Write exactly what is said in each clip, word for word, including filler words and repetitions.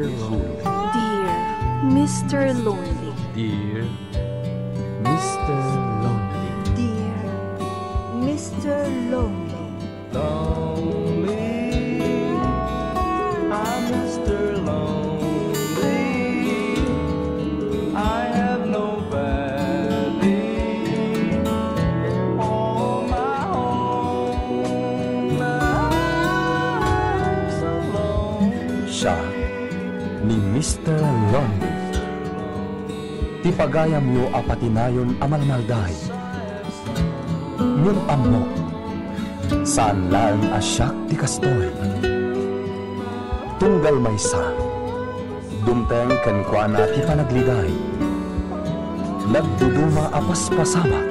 Lonely. Dear Mister Lonely. Dear Mister Lonely. Dear Mister Lonely. Lonely. I'm Mister Lonely. I have nobody. All my own. I'm so lonely. Siya ni Mister Lonely. Ti pagayamyo a patinayon a malmalday. Ngem ammok, saan laeng a siak ti kastoy. Tunggal maysa, dumteng kenkuana ti panagliday. Nagduduma a paspasamak,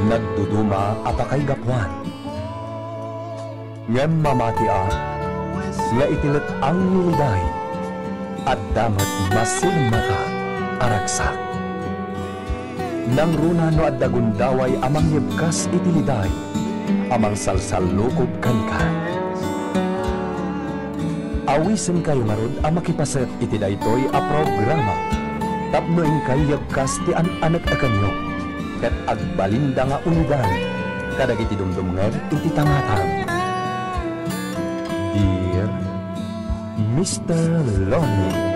nagduduma a pakaigapuan. Ngem mamatiak nga iti let-ang ni liday, adda met masirmata a ragsak. Nangruna no adda gundaway a mangyebkas iti liday a mangsalsallukob kenka. Awisenkayo ngarud a makipaset iti daytoy a programa tapno inkay yebkas ti an-anek-ekenyo ket agbalinda nga ulidan kadagiti dumdumngeg iti tangatang. Dear Mister Lonely.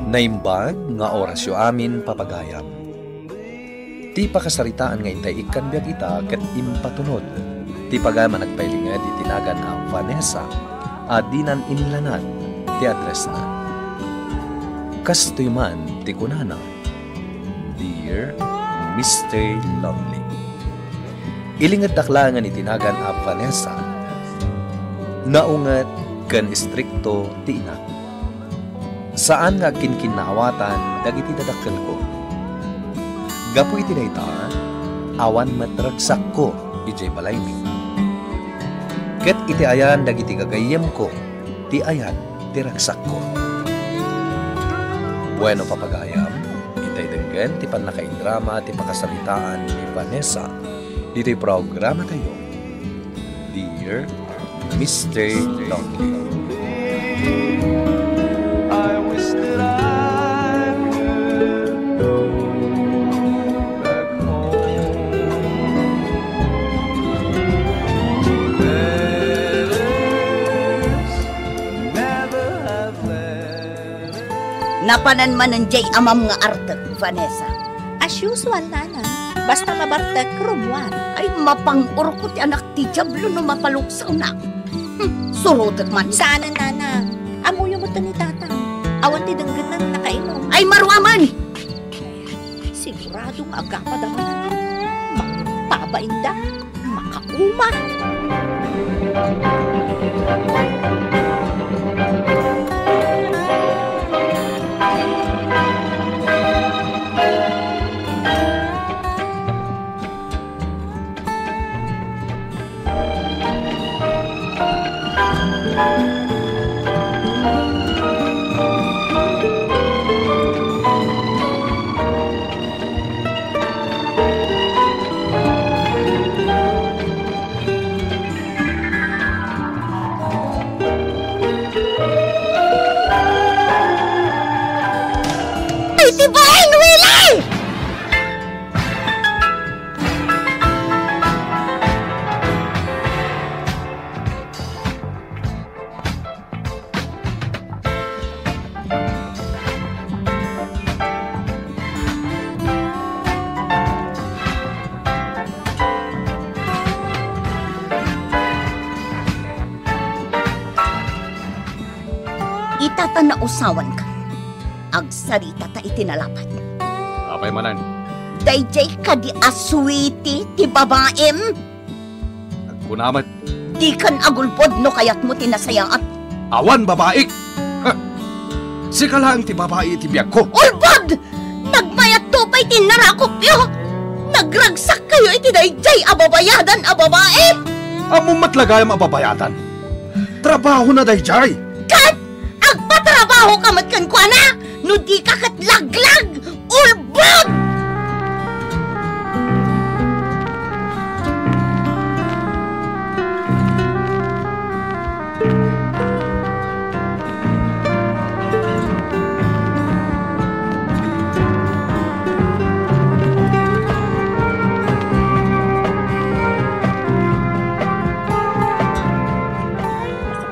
Naimbag nga orasyo amin, papagayam. Ti pakasaritaan nga intay ikkan biag ita ket impatunod ti pagayam a nagpailinged iti nagan a Vanessa a dinan inlanad ti addressna. Kastoy man ti kunana, "Dear Mister Lonely." Ilingeddak laengen iti nagan a Vanessa. Naunget ken istrikto ti inak. Saan nga agkinkinnaawatan dagiti dadakkelko. Gapu iti dayta, awan met ragsakko idiay balaymi. Ket iti ayan dagiti gagayyemko, ti ayan ti ragsakko. Bueno, papagayam, intay denggen ti pannakaidrama ti pakasaritaan ni Vanessa ditoy programatayo, Dear Mister Lonely. I wish that I could go back home. Letters never have led. Napanan manen jay amam nga artek, Vanessa. As usual, Nana. Basta mabartek, rumuar. Ay, mapang-urko ti anak ti Diablo no mapaluksawnak. Hmm, surotek man. Saanen, Nana. Ammoyo met ni Tatang. Awan ti denggenna no nakainom. Ay, maruaman! Sigurado nga agapad a man. Mangpabainda. Makauma. Ay, ti baen, Willie! Ita ta nausawanka. Agsarita ta iti nalapat. Apay manen? Daydiay kadi a suwiti ti babaem? Agkuna met, Dikan agulbod no kayatmo ti nasayaat. Awan babaik! Ha! Sika laeng ti babai iti biagko. Ulbod! Nagmayatto pay ti narakopyo! Nagragsakkayo iti daydiay a babayadan a babai! Ammom met la gayam a babayadan. Trabahona daydiay. Ket agpatrabahoka met kenkuana no dika ket laglag, ulbod!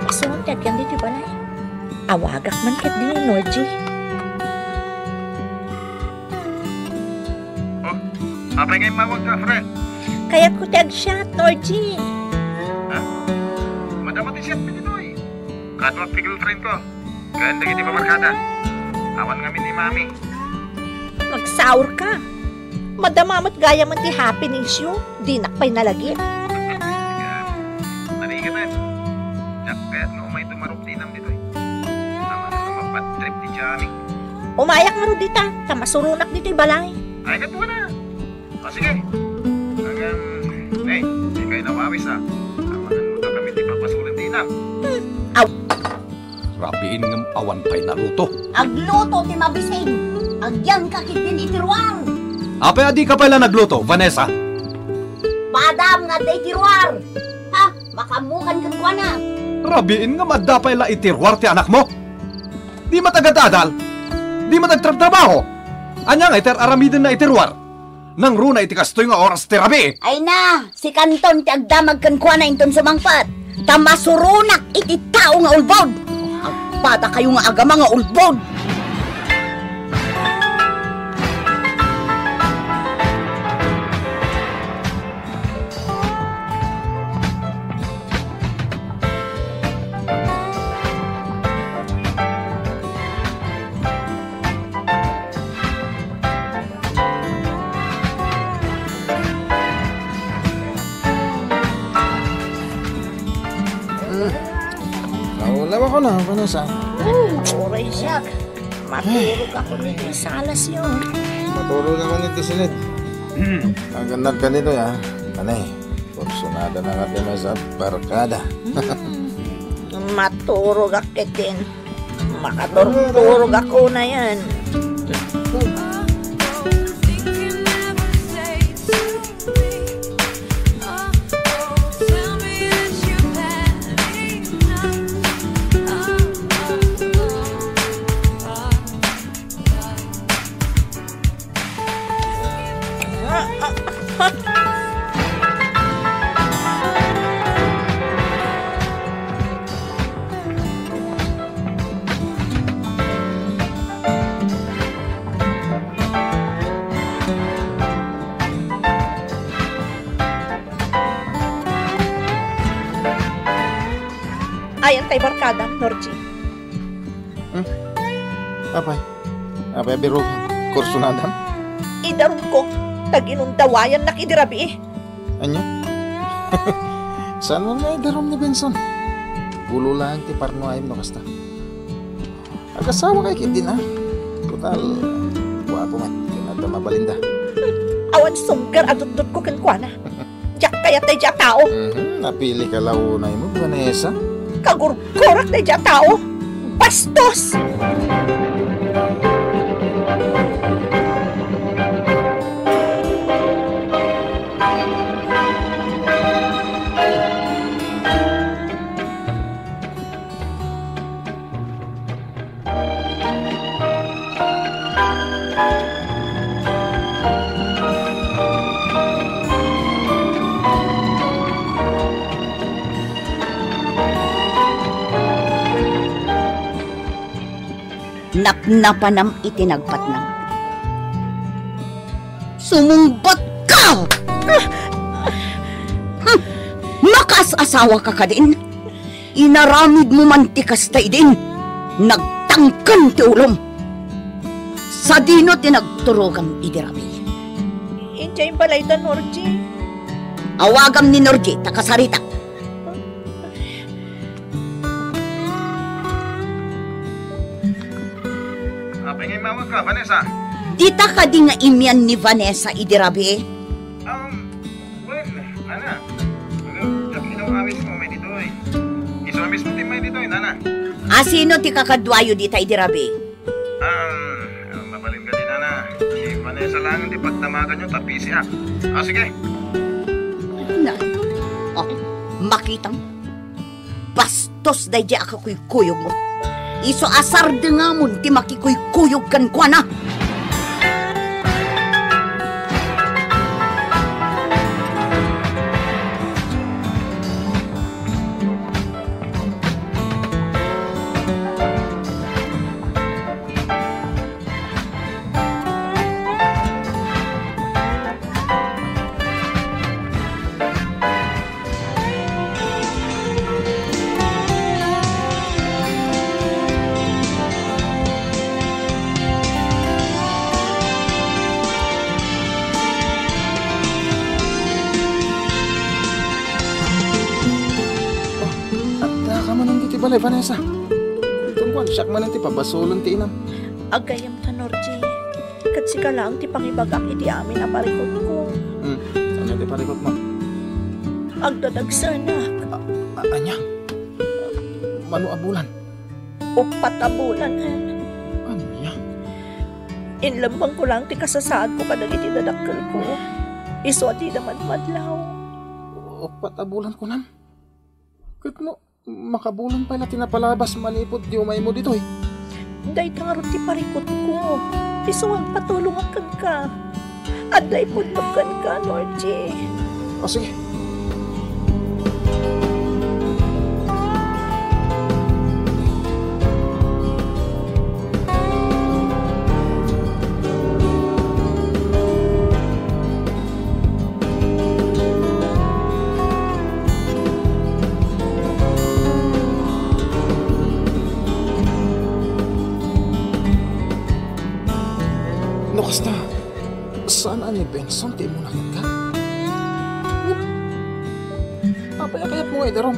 Isu ti agyan ditoy balay. Awagak man ketdi ni Norgie. Oh, apay nga immawagka, friend? Kayatko ti agsiat, Norgie. Ha? Madama ti siatmi ditoy. Kaduak ti girlfriendko. Ken dagiti pamarkada. Awan ngamin ni Mami. Nagsaurka. Madama met gayam ti happeningsyo. Dinak pay nalagip. Narigat, eh. Diak kayat nga umay tumarok ti inam ditoy. Amangan nga mabad trip ti Johnny. Umayak ngarud dita, ta masuronak ditoy balay. Ay, katuana. Ah, sige. Ngem, eh, dikay nawawis, ah. Amangan mo kami ti papasulen ti inam. Hmm. Aw. Rabiin ngem awan pay naluto. Agluto ti mabising. Agyanka ketdin iti ruar. Apay a dika pay la nagluto, Vanessa? Padam nga adda iti ruar. Ha? Makaammokan kenkuana. Rabiin ngem adda pay la iti ruar ti anakmo? Di met agadadal? Di met agtratrabaho? Ania ngay ti ar-aramidenna iti ruar? Nangruna iti kastoy nga oras ti rabii. Ay na, si Kanton ti agdamag kenkuana inton sumangpet. Ta masuronak iti tao nga ulbod. Agpadakayo nga agama nga ulbod. Hmm. Naulaw ako na, Vanessa. Hmm, oray siak. Maturog ako ni Salas yun. Maturog ako ni Tisinid. Hmm. Ang ganda ka nito, ya. Ano eh? Kursunada na nga tayo sa barkada. Hmm. Maturog ako din. Makaturog-turog ako na yan. Ayan tay barkadam, Norgie. Hmm? Apay? Apay a birok? Kursunadam? Idarumko, ta ginundawayannak idi rabii. Ania? Saan mo nga idarum ni Benson? Gulo laeng ti parnuayem no kasta. Agasawa kay ketdin, a? Total, guapo met. Ken adda mabalinda. Awan sunggar a dutdotko kenkuana. Diak kayat daydiay a tao. Mhm, napili ka la unay mo, Vanessa. Kagurgurak daydiay a tao. Bastos! Napnapanam iti nagpatnam. Sumungbatka! Hmm. Makaas-asawa ka kadin? Inaramidmo man ti kasta idin, nagtangken ti ulom. Sadino ti nagturogam idi rabii? Idiay balayda, Norgie. Awagam ni Norgie ta kasaritak. Tawag ka, Vanessa. Dita kadi nga imian ni Vanessa idi rabii? Um, well, Nana, ano, diak ino amis mo may ditoy. Isu amis mo ti may ditoy, Nana. A, sino ti kakaduayo dita idi rabii? Um, mabalin kadi, Nana. Si Vanessa lang ti pagdamaganyo, ta pisiak. Ah, sige. Na, oh, makitam. Bastos daydiay a kakuykuyogmo. Isu a sardengamon ti makikuykuyog kenkuana. Adda ka manen ditoy balay, Vanessa. Kunkuan, siak manen ti pabasolon ti inam. Aggayam ta, Norji. Ket sika laeng ti pangibagak iti amin a parikutko. Hmm. Ania ti parikutmo? Agdadagsenak. A-, a-, ania? Mano a bulan? Uppat a bulan. Ania? Inlemmengko laeng ti kasasaadko kadagiti dadakkelko. Isu a dida madmadlaw. Uppat a bulan kunam? Ket no makabulan pay la ti napalabas manipud di umaymo ditoy. Dayta ngarud ti parikutko. Isu nga agpatulongak kenka. Adda ipudno kenka, Norji. O, sige. No kasta, saan a ni Benson ti immuna kenka? Apay a kayatmo nga idarum?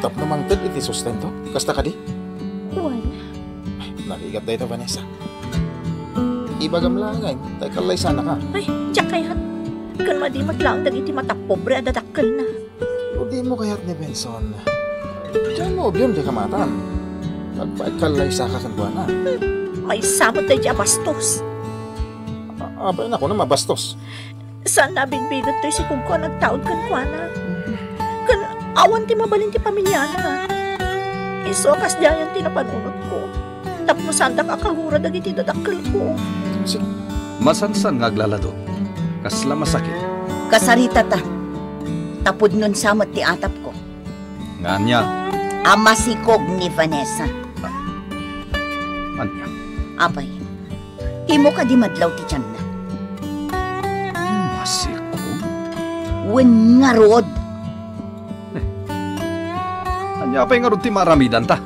Tapno mangted iti sustento? Kasta kadi? Wen. Narigat dayta, Vanessa. Ibagam laeng, ta ikallaysanaka. Ay, diak kayat. Ken madi met laeng dagiti matapobre a dadakkelna. No dimo kayat ni Benson, diay nobiom diay kamatan. Agpaikallaysaka kenkuana. Hmm, maysa met daydiay a bastos. A-, apay a kunam a bastos? Saan a bigbiget toy sikogko a nagtaud kenkuana. Ken awan ti mabalin ti pamiliana. Isu a kasdiayan ti napanunotko. Tapno saandak a kagura dagiti dadakkelko. Masansan nga aglaladok. Kasla masakit. Kasaritata. Ta pudnon sa met ti atapko. Nga ania? A masikog ni Vanessa. Ania? Apay, dimo kadi madlaw ti tianna? Masikog? Wen ngarud. Eh, ania pay ngarud ti maaramidanta?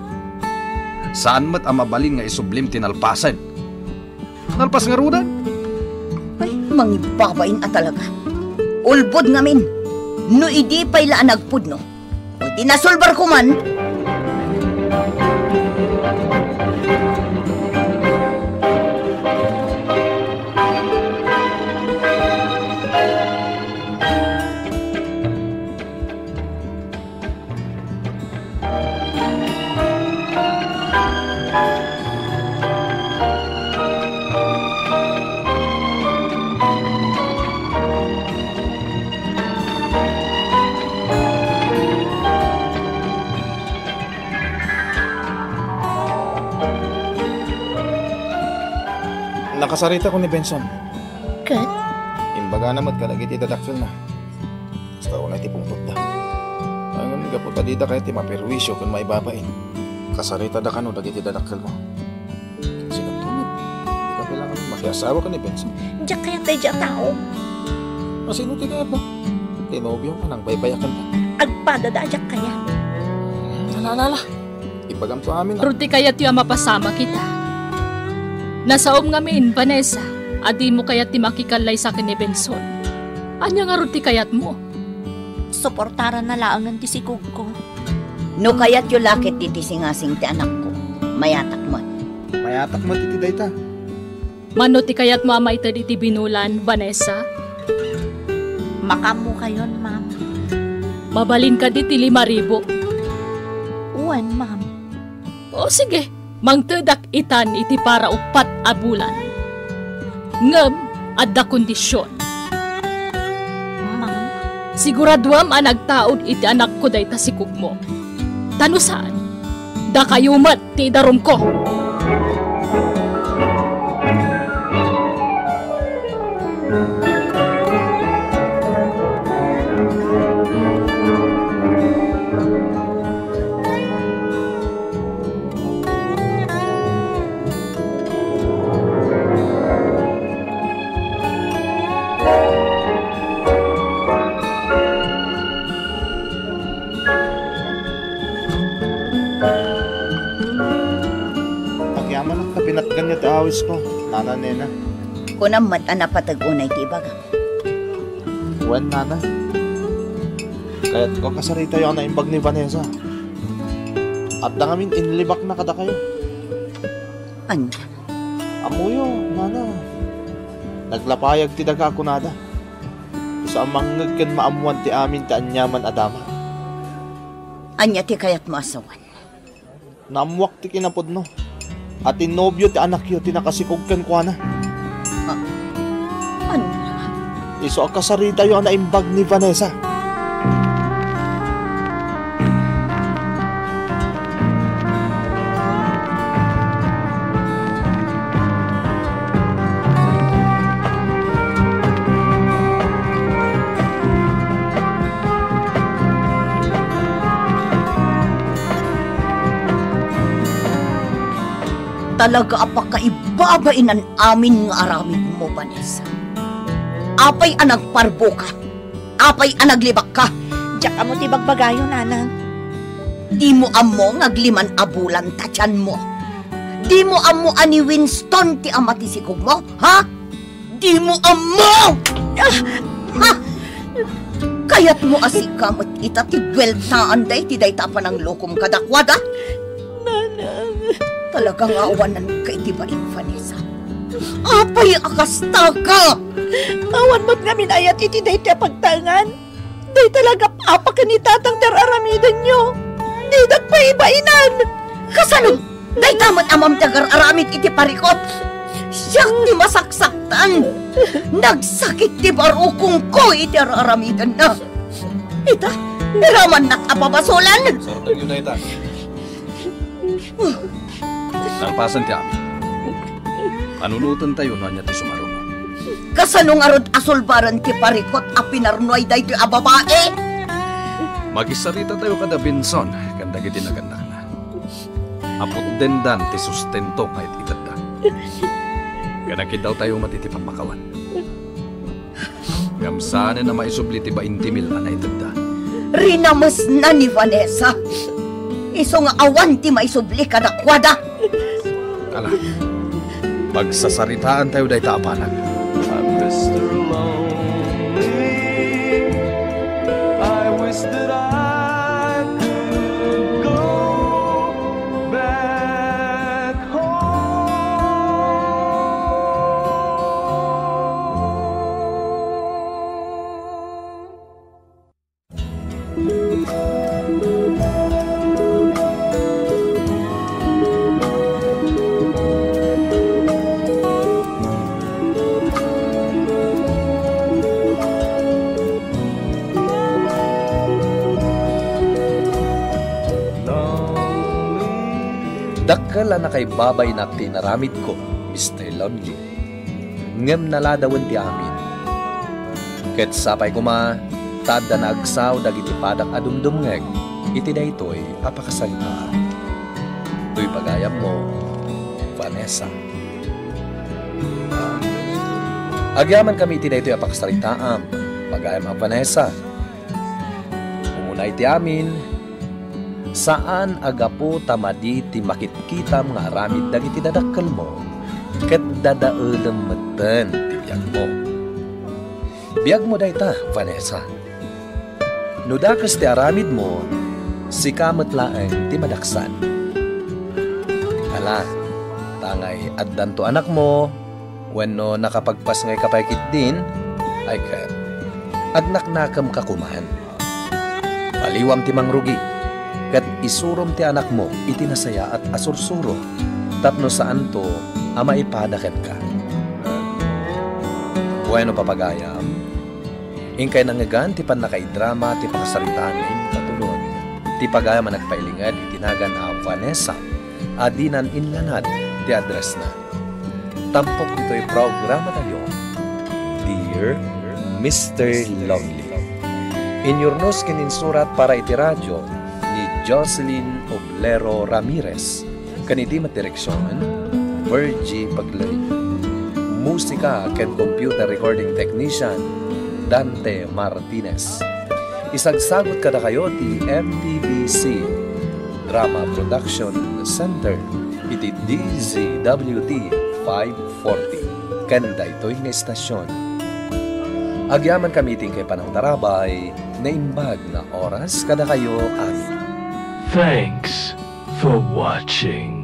Saan met a mabalin nga isublim ti nalpasen. Nalpas ngaruden? Ay, mangibabain a talaga. Ulbod ngamin. No idi pay la a nagpudno, o ti nasulbarko man. Nakasaritako ni Benson. Ket? Imbagana met kadagiti dadakkelna. Basta unay ti pungtotda. Ngem gapu ta dida kayat ti maperwisyo ken maibabain, kasaritada kano dagiti dadakkelmo. Sino to met? Di ka kailangan makiasawa ken ni Benson. Diak kayat daydiay a tao. Asino ti kayatmo? Ti nobiom a nangbaybay-ak kenka? Agpadada a diak kayat. Hmm, ala, ala, ala. Ibagamto amin a. Ngarud ti kayatyo a mapasamak ita? Nasaom ngamin, Vanessa, a dimo kayat ti makikallaysa ken ni Benson. Ania ngarud ti kayatmo? Suportaranna laengen ti sikogko. No kayatyo la ket ti singasing ti anakko, mayatak met. Mayatak met iti dayta. Mano ti kayatmo a maited iti binulan, Vanessa? Makaammokayon, ma'am. Mabalin kadi ti lima ribu? Wen, ma'am. O, sige, mangtedak itan iti para uppat a bulan. Ngem adda kondision. Ma'am? Siguraduam a nagtaud iti anakko dayta sikogmo. Ta no saan, dakayo met ti idarumko. Agyamanak ta pinatganyo ti awisko, Nana Nena. Kunam met a napateg unay ti ibagam. Wen, Nana. Kayatko a kasaritayo a naimbag ni Vanessa. Adda ngamin inlibakna kadakayo. Ania? Ammoyo, Nana. Naglapayag ti daga a kunada. Isu a mangngeg ken maammoan ti amin ti aniaman a damag. Ania ti kayatmo a sawen? Naammoak ti kinapudno a ti nobio ti anakyo ti nakasikog kenkuana. Ah, ania? Isu a kasaritayo a naimbag ni Vanessa. Talaga a pakaibabainan amin nga aramidmo, Vanessa. Apay a nagparboka? Apay a naglibakka? Diak ammo ti bagbagayo, Nanang. Dimo ammo nga agliman a bulan ta tianmo? Dimo ammo a ni Winston ti ama ti sikogmo, ha? Dimo ammo! Ah! Ha? Kayatmo a sika met ita ti bueltaan daydi dayta a pananglokom kadakuada? Nanang. Talaga nga awananka iti bain, Vanessa. Apay a kastaka? Awan met ngamin ayat iti daytoy a pagtaengan. Dayta la gap-apa ken ni Tatang ti ar-aramidenyo. Didak pay ibainan. Kasano? Dayta met amam ti agar-aramid iti parikot. Siak ti masaksaktan. Nagsakit ti barukongko iti ar-aramidenna. Ita, iramannak a pabasolan. Sartenyo dayta. Nangpasen ti amin. Panunotentayo no ania ti sumaruno. Kasano ngarud a sulbaren ti parikot a pinarnuay daytoy a babai? Magisarita tayo kada Benson ken dagiti nagannakna. Aputdendan ti sustento nga it-itedda. Ken akiddawtayo met iti pammakawan. Ngem saanen a maisubli ti bainte mil a naitedda. Rinamesna ni Vanessa. Isu nga awan ti maisubli kadakuada. Ala, pagsasaritaantayo dayta a banag. I'm Mister Lonely. I wish that I could go back home. Dakkel a nakaibabainak ti inaramidko, Mister Lonely. Ngem naladawen ti amin. Ket sapay koma ta adda naagsaw dagiti padak a dumdumngeg iti daytoy a pakasaritaan. Toy pagayammo, Vanessa. Agyamankami iti daytoy a pakasaritaam, pagayam a Vanessa. Umuna iti amin, saan a gapu ta madi ti makitkitam nga aramid dagiti dadakkelmo, ket dadaelem metten ti biagmo. Biagmo dayta, Vanessa. No dakes ti aramidmo, sika met laeng ti madaksan. Ala, Tangay addanto anakmo, wenno nakapagpasngayka pay ketdin, ay ket, agnaknakemka koman. Baliwam ti mangrugi, ket isurom ti anakmo iti nasayaat a sursuro, tapno saanto a maipada kenka. Bueno, papagayam, inkay nangngegan ti pannakaidrama ti pakasaritaan nga imkatulod. Ti pagayam a nagpailinged iti nagan a Vanessa a dinan inlanad ti addressna. Tampok ditoy programatayo, Dear Mister Lovely. Inyurnos ken insurat para iti radio ni Jocelyn Oblero Ramirez, ken idi met direksion, Virgie Pagleria. Musika ken computer recording technician, Dante Martinez. Isagsagut kadakayo ti M P B C Drama Production Center iti D Z W T five forty ken daytoy nga estasion. Agyamankami iti inkay panangtarabay, naimbag nga oras kadakayo amin. Thanks for watching.